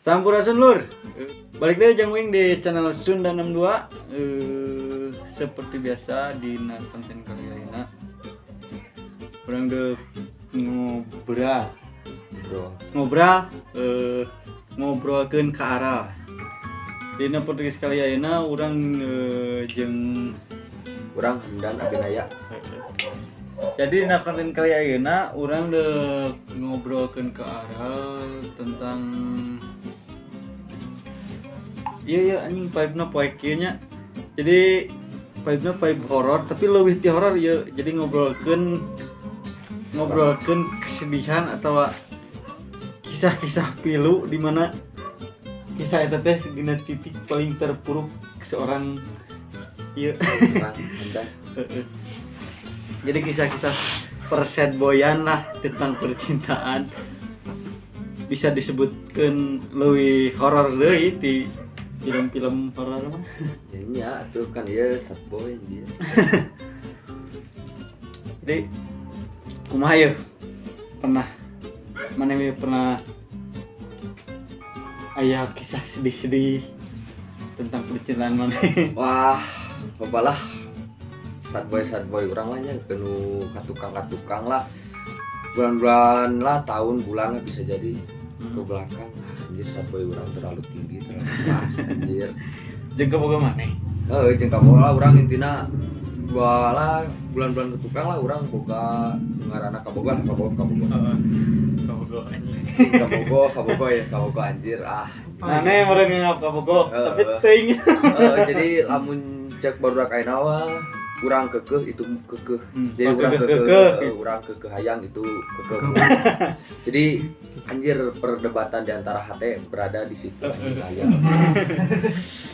Sampurasun, Lur. Balik deui jeung uing di channel Sunda 62. Seperti biasa di konten kali ayeuna urang deuk ngobrol. Bro. Ngobrol, ngobrolkeun ka arah. Dina podcast kali ayeuna urang jeung Urang Hamdan Abinaya. Jadi dina konten kali ayeuna urang deuk ngobrolkeun ke arah tentang iya anjing, vibe-na poek kieu nya. Jadi vibe-na vibe horor, tapi leuwih ti horor ieu. Jadi ngobrolkeun ngobrolkeun kesedihan atau kisah-kisah pilu di mana kisah eta teh dina titik paling terpuruk seorang ieu. Urang Hamdan. Jadi kisah-kisah per-sad boy-an lah tentang percintaan, bisa disebutkan lebih horor deui di film-film horor mah. Ya tuh kan ieu sad boy dia. Jadi kumaha yeuh? Pernah mana we pernah aya kisah sedih-sedih tentang percintaan mana? Wah, babalah sad boy urang lah nya kenu katukang-katukang lah. Bulan-bulan lah, tahun bulan lah bisa jadi ke belakang. Anjir, sad boy urang terlalu tinggi, terlalu keras anjir. Jeung kaboga maneh? Heuh, jeung kaboga lah urang, intina dua lah bulan-bulan ke tukang lah urang boga ngaranna kaboga lah, kaboga kaboga. Heeh. Kaboga anjing. Kabogo kabogo ya, kabogo anjir ah. Maneh meureun nganggap kabogo, tapi teuing. Jadi lamun cek barudak ayeuna mah urang keukeuh itu keukeuh. Jadi Oh, urang keukeuh, keukeuh, keukeuh. Urang keukeuh hayang itu keukeuh. Jadi anjir, perdebatan di antara hati berada di situ, anjing aya.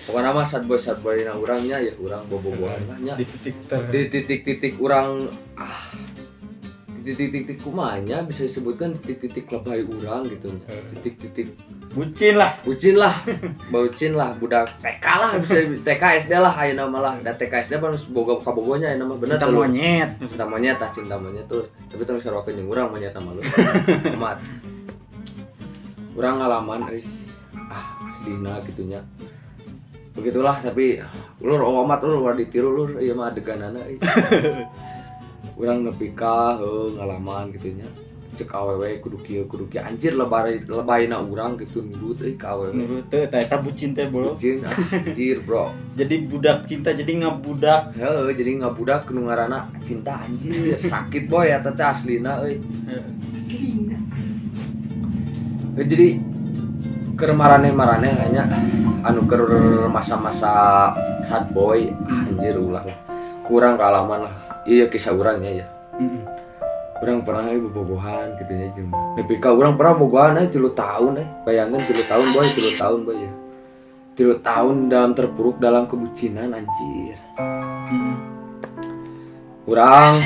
Pokoknya mah sad boy na urangnya ya urang bobogohan lah nya. Di titik ter Di titik-titik urang ah, di titik-titik kumanya bisa disebutkan titik-titik lebay urang gitu. Titik-titik bucin lah. Bucin lah, bucin lah, budak TK lah, bisa TK SD lah ayeuna mah lah. Da TK SD mah boga kabogonya ayeuna mah, bener Cinta tuh. Monyet. Cinta monyet tah, cinta monyet tuh, tapi tong saruakeun jeung urang monyet sama lu amat. Urang ngalaman euy, ah sedihna gitunya, begitulah. Tapi ulur, oh amat ulur, ulah ditiru lur, ieu mah adeganana euy. Urang nepi ka heuh ngalaman gitunya, cek awewe kudu kieu kudu kieu, anjir lebay lebayna urang gitu, nurut euy ka awewe. Nurut teh, tah eta bucin teh, bro. Bucin ah, anjir bro. Jadi budak cinta, jadi ngabudak. Heuh, jadi ngabudak nu ngaranna cinta, anjir sakit boy eta teh aslina euy. Aslina. Jadi keur maraneh-maraneh hanya anu keur masa-masa sad boy, anjir ulah lah. Kurang kealaman lah. Iya, kisah urangnya ya. Urang pernah euy bobogohan gitu nya jeung nepi ka urang pernah bobogohan euy 3 tahun euy. Bayangkeun 3 tahun boy, 3 tahun boy ya. 3 tahun dalam terpuruk dalam kebucinan anjir. Urang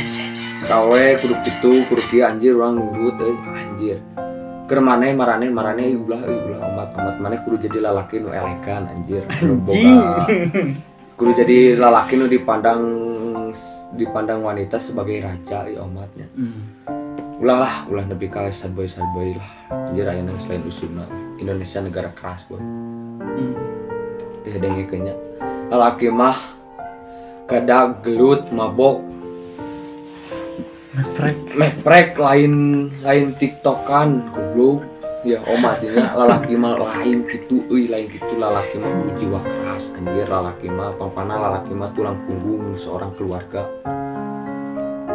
kawe kudu kitu kudu kieu, anjir urang nurut euy anjir. Keur maneh maraneh maraneh ulah euy, ulah omat omat, maneh kudu jadi lalaki nu elegan anjir. Kudu boga, kudu jadi lalaki nu dipandang dipandang wanita sebagai raja euy omatnya. Ulah lah, ulah nepi ka sad boy lah anjir. Ayeuna selain usumna Indonesia negara keras boy. Ya dengekeun nya, lalaki mah kadag gelut mabok. Meprek. Meprek, lain lain tiktokan goblok ya omatnya. Lalaki mah lain gitu euy, lain gitu. Lalaki mah kudu jiwa keras anjir. Lalaki mah pangpana, lalaki mah tulang punggung seorang keluarga.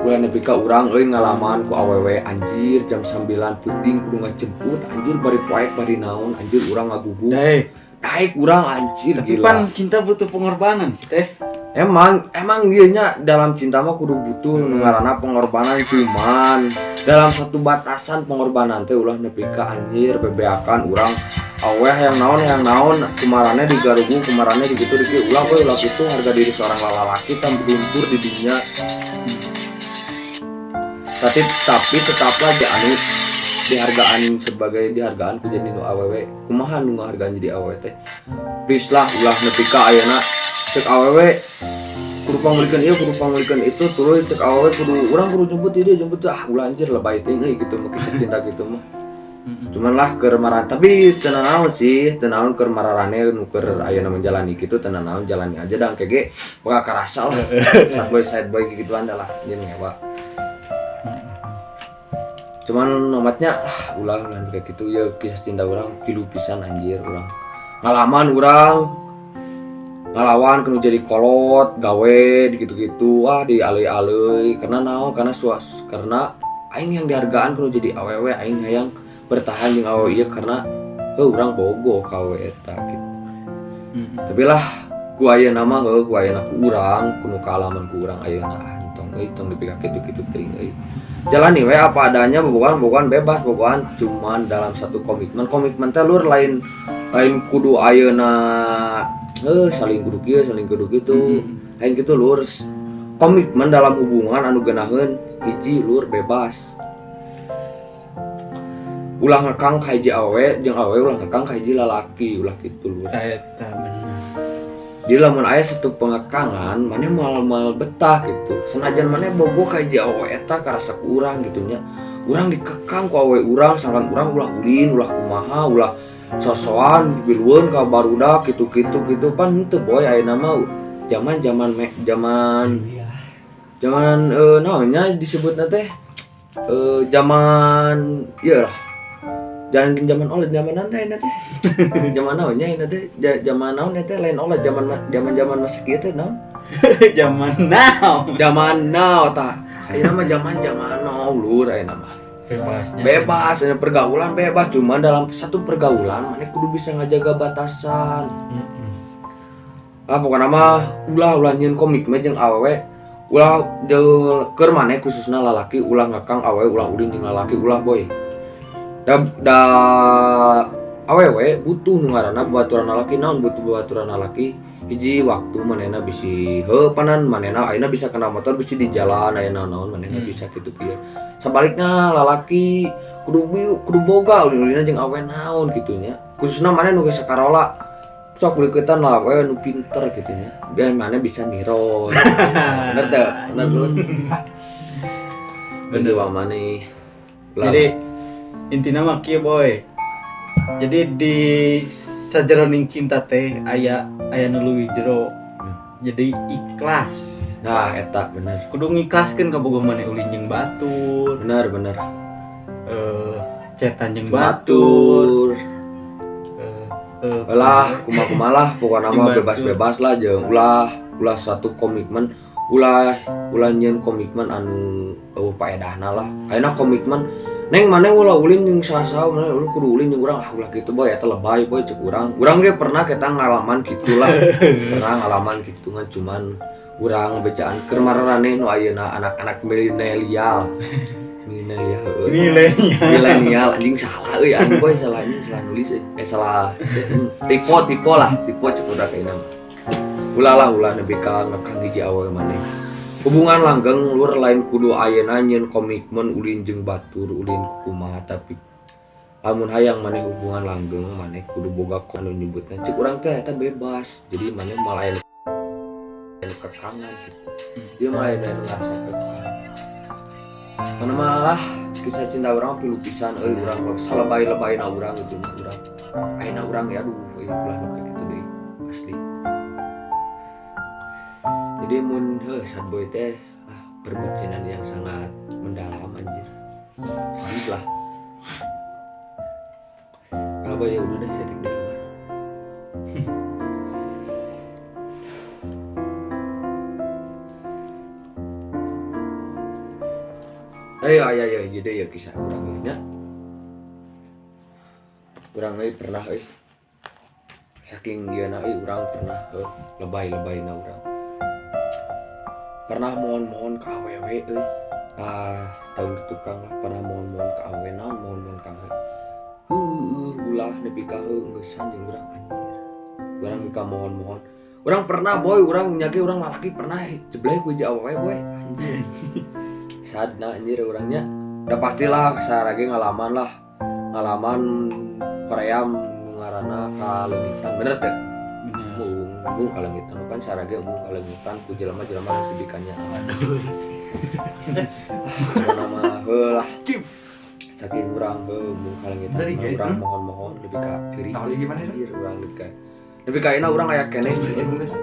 Ulah nepi ka urang euy ngalaman ku awewe anjir, jam 9 peuting kudu ngajemput anjir, bari poek bari naon anjir, urang ngagugu. Daek. Daek urang anjir. Tapi gila. Pan cinta butuh pengorbanan sih teh. Emang emang ieu nya, dalam cinta mah kudu butuh nu ngaranna pengorbanan, cuman dalam satu batasan pengorbanan teh ulah nepi ka anjir bebeakan urang aweh yang naon kumarane digarugu, kumarane digitu dikieu, ulah we, ulah kitu. Harga diri seorang lalaki tam luntur di dinya, tapi tetaplah di anu dihargaan sebagai dihargaan ku jadi nu awewe. Kumaha nu ngahargaan jadi awewe teh? Please lah, ulah nepi ka ayeuna cek awewe kudu pangmeulikeun ieu, kudu pangmeulikeun itu, tuluy cek awewe kudu urang kudu jemput ieu, jemput, ah ulah anjir, lebay teh euy gitu mah, kisah cinta gitu mah. Cuman lah keur tapi teu naon sih, teu naon keur mararane nu keur ayeuna menjalani kitu teu naon jalani aja da engke ge bakal karasa lah. Sad boy gituan dah lah jeung ngewa. Cuman omatnya ah ulah kayak gitu ya kisah cinta urang pilu pisan anjir urang. Ngalaman urang ngalawan kudu jadi kolot, gawe gitu-gitu, ah dialeuy-aleuy karena naon karena suas karena aing yang dihargaan kudu jadi awewe aing hayang bertahan jeung awewe ieu karena heuh urang bogoh ka awewe eta gitu. Tapi lah ku ayeuna mah heuh ku ayeuna ku urang kudu kaalaman ku urang ayeuna entong euy tong dipikir kitu-kitu teuing euy. Jalani we apa adanya bobogohan bebas bobogohan cuman dalam satu komitmen. Komitmen teh lur lain kudu ayeuna saling kudu kieu saling kudu kitu. Lain kitu lur. Komitmen dalam hubungan anu geunaheun hiji lur bebas. Ulah ngekang ka hiji awewe jeung awewe ulah ngekang ka hiji lalaki ulah kitu lur. Eta bener. Jadi lamun aya satu pengekangan maneh moal betah gitu. Senajan maneh bogoh ka hiji awewe eta karasa ku urang gitu nya. Urang dikekang ku awewe urang sangkan urang ulah ulin ulah kumaha ulah sosoan dibilueun ka barudak kitu-kitu gitu pan henteu boy ayeuna mah zaman-zaman zaman naonnya disebutna teh zaman ieu lah. Jangan zaman OLED, zaman nanti ayeuna teh. Zaman naonnya ayeuna teh? Zaman naon teh lain OLED, zaman masih kieu teh naon? Zaman now. Zaman now tah. Ayeuna mah zaman now lur ayeuna mah. Bebasnya. Bebas, pergaulan bebas, cuman dalam satu pergaulan maneh kudu bisa ngajaga batasan. Ah pokona mah ulah nyieun komitmen jeung awewe. Ulah jeung keur maneh khususna lalaki ulah ngekang awewe, ulah ulin jeung lalaki, ulah boy. Da awewe butuh nu ngaranna babaturan lalaki, naon butuh babaturan lalaki hiji waktu manehna bisi heuh panan manehna ayeuna bisa kena motor bisi di jalan ayeuna naon manehna bisa kitu kieu. Sabalikna lalaki kudu boga ulin-ulina jeung awewe naon kitu nya. Khususna maneh nu geus sakarola sok beuketan lah awewe nu pinter kitu nya. Biar maneh bisa niro. Bener teu? Bener lur. Bener wa maneh. Jadi intina mah kieu boy. Jadi di sajeroning cinta teh aya nu leuwih jero. Jadi ikhlas. Nah, eta bener. Kudu ngikhlaskeun ka bogoh maneh ulin jeung batur. Bener bener. Cetan jeung batur. Lah, kumaha-kumaha lah pokona mah bebas-bebas lah jeung ulah satu komitmen, ulah nyieun komitmen anu eueuh paedahna lah. Ayeuna komitmen neng maneh ulah ulin jeung saha-saha maneh ulah kudu ulin jeung urang ah ulah kitu boy eta lebay boy cek urang. Urang ge pernah kita ngalaman kitulah. Pernah ngalaman kitu ngan cuman urang bejaan keur mararane nu ayeuna anak-anak milenial. Milenial anjing salah euy anjing boy salah anjing salah nulis salah tipe lah tipe cek urang ayeuna. Ulah lah ulah nepi ka ngekang hiji awewe maneh. Hubungan langgeng lur lain kudu ayeuna nyieun komitmen ulin jeung batur ulin kumaha tapi lamun hayang maneh hubungan langgeng maneh kudu boga anu nyebutna cek urang teh eta bebas jadi maneh malah aya nu kekangan gitu dia malah aya nu ngarasa kekang karena malah kisah cinta urang pilu pisan euy urang salebay-lebayna urang gitu nya urang ayeuna urang ya aduh euy ulah nu kitu deui asli. Jadi mun sad boy teh perbucinan yang sangat mendalam anjir. Sedih lah. Kalau boy ya udah deh saya tik di luar. Ayo jadi ya kisah urang nya. Urang euy pernah euy. Saking ieu na euy urang pernah lebay-lebayna urang. Pernah mohon-mohon ke awewe euy. Ah, tahun di tukang lah pernah mohon-mohon ke awewe naon mohon-mohon ka awewe. Heuh, ulah nepi ka heuh geusan jeung urang anjir. Urang nepi ka mohon-mohon. Urang pernah boy, urang nyage urang lalaki pernah jebleh ku hiji awewe boy anjir. Sadna anjir urangnya. Udah pastilah sarage ngalaman lah. Ngalaman hoream ngaranna kaleungitan bener teh? Embung kalengitan pan sarage embung kalengitan ku jelema-jelema nu sudikannya. Aduh. Nama heulah. Saking urang heuh kalengitan urang mohon-mohon lebih ka ceurik. Anjir urang lebih ka ayeuna urang aya keneh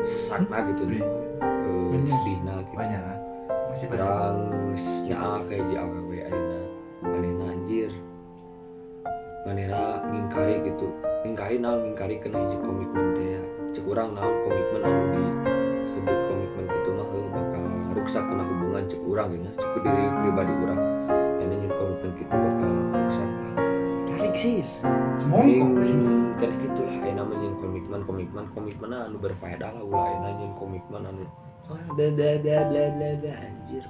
sesakna gitu nih. Sedihna gitu. Urang geus nyaah ka hiji awewe ayeuna. Manehna anjir. Manehna ngingkari gitu. Ngingkari naon ngingkari kena hiji komitmen teh ya. Cek urang naon komitmen anu disebut komitmen gitu mah heuh bakal ruksak kena hubungan cek urang gitu. Cek diri pribadi urang. Nya komitmen kita bakal ruksak lah. Tarik sis. Semongkok sih. Kan gitulah ayeuna mah nyeun komitmen anu berfaedah lah ulah ayeuna nyeun komitmen anu wah bla bla bla bla bla bla anjir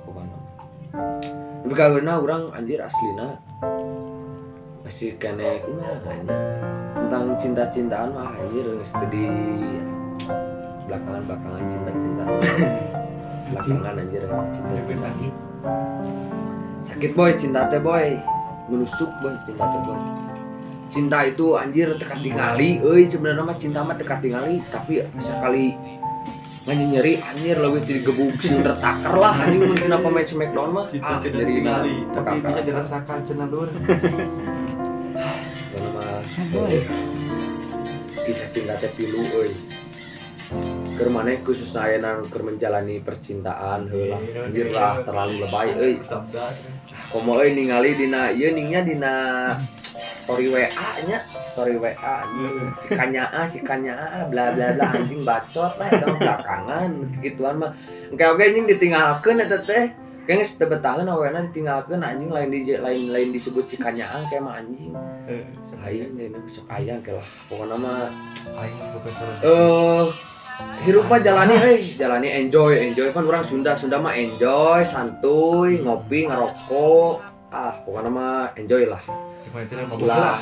pokona. Tapi kageuna urang anjir aslina masih kene kumaha nya tentang cinta-cintaan mah anjir geus teu di belakangan-belakangan cinta-cintaan. Belakangan anjir cinta-cintaan. Sakit boy cinta teh boy, menusuk boy cinta teh boy. Cinta itu anjir teka tingali euy sebenarnya mah cinta mah teka tingali tapi sekali nyeri anjir leuwih ti digebug si Undertaker lah anjing mun tina pemain Smackdown mah. Cinta tidak tingali tapi bisa dirasakan cenah lur. Mana mah kisah cinta teh pilu euy. Keur maneh khususna ayeuna keur menjalani percintaan heula anjir lah terlalu lebay euy. Komo euy ningali dina ieu ningnya dina story WA nya, story WA anjing si kanyaa bla bla bla anjing bacot lah eta belakangan gituan mah. Engke oge anjing ditinggalkeun eta teh. Kayak geus teu betaheun awena ditinggalkeun anjing lain disebut si kanyaa kayak mah anjing. Lain ini besok aya ke lah pokona mah aing bukan terus. Hirup mah jalani euy, jalani enjoy kan urang Sunda mah enjoy, santuy, ngopi, ngerokok. Ah, pokona mah enjoy lah. Lah.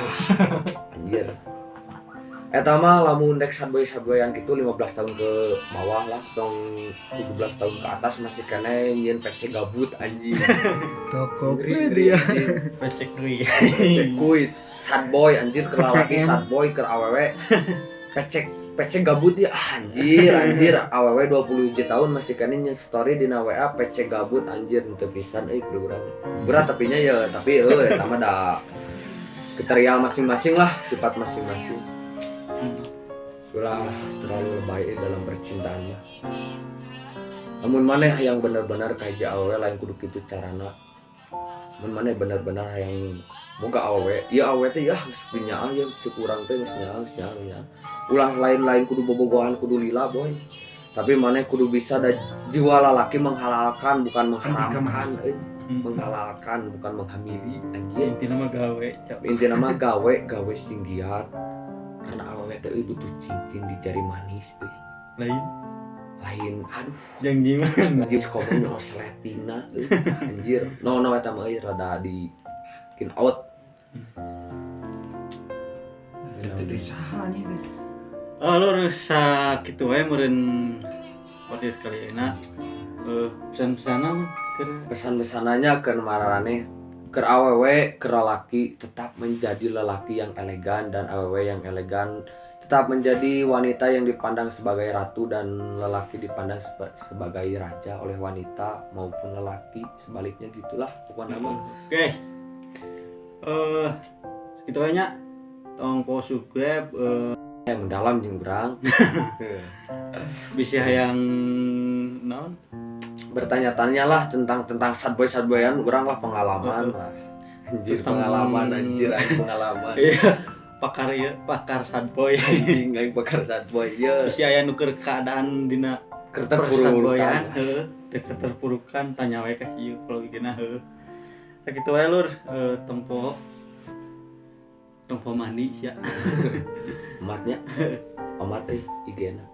Anjir. Eta mah lamun dek sadboy-sadboyan kitu 15 tahun ke bawah lah, tong 17 tahun ke atas masih kene nyieun PC gabut anjing. Tokopedia. PC kuy. PC kuy. Sadboy anjir keur lalaki sadboy keur awewe. PC gabut ya anjir awewe 27 tahun masih kene nyen story dina WA PC gabut anjir teu pisan euy kudu urang. Berat tapi nya ya tapi euy eta mah da kriterial masing-masing lah, sifat masing-masing. Ulah terlalu lebay dalam percintaannya. Namun maneh yang benar-benar kayak awewe lain kudu kitu carana. Mun maneh benar-benar yang boga awewe, ieu awewe teh yah geus pinyaah ya cek urang teh geus nyaah. Ulah lain-lain kudu bobogohan kudu lila boy. Tapi maneh kudu bisa da jiwa lalaki menghalalkan bukan mengharamkan. Menghalalkan bukan menghamili anjir. Intina mah gawe, cok. Intina mah gawe sing giat. Karena awewe teh butuh cincin di jari manis euy. Lain aduh. Janji mah anjir komo nyosletina euy anjir. No eta mah euy rada di bikin out. Teu saha anjing teh. Oh lur sakitu wae meureun podcast kali ayeuna. Pesan-pesanna pesan-pesananya keur mararaneh keur awewe keur lalaki tetap menjadi lelaki yang elegan dan awewe yang elegan tetap menjadi wanita yang dipandang sebagai ratu dan lelaki dipandang sebagai raja oleh wanita maupun lelaki sebaliknya gitulah pokoknya mah. Oke. Segitu banyak. Tong po subscribe yang mendalam jeung urang. Bisa yang naon? Bertanya-tanya lah tentang sadboy-sadboyan urang lah pengalaman lah. Anjir pengalaman anjir aing pengalaman. Iya, pakar ieu, pakar sadboy. Anjing aing pakar sadboy ieu. Bisi aya nu keur keadaan dina keterpurukan, heuh, keterpurukan tanya we ka si ieu kalau gina heuh. Sakitu wae lur, tempo mandi sia. Omatnya. Omat euy IG-na.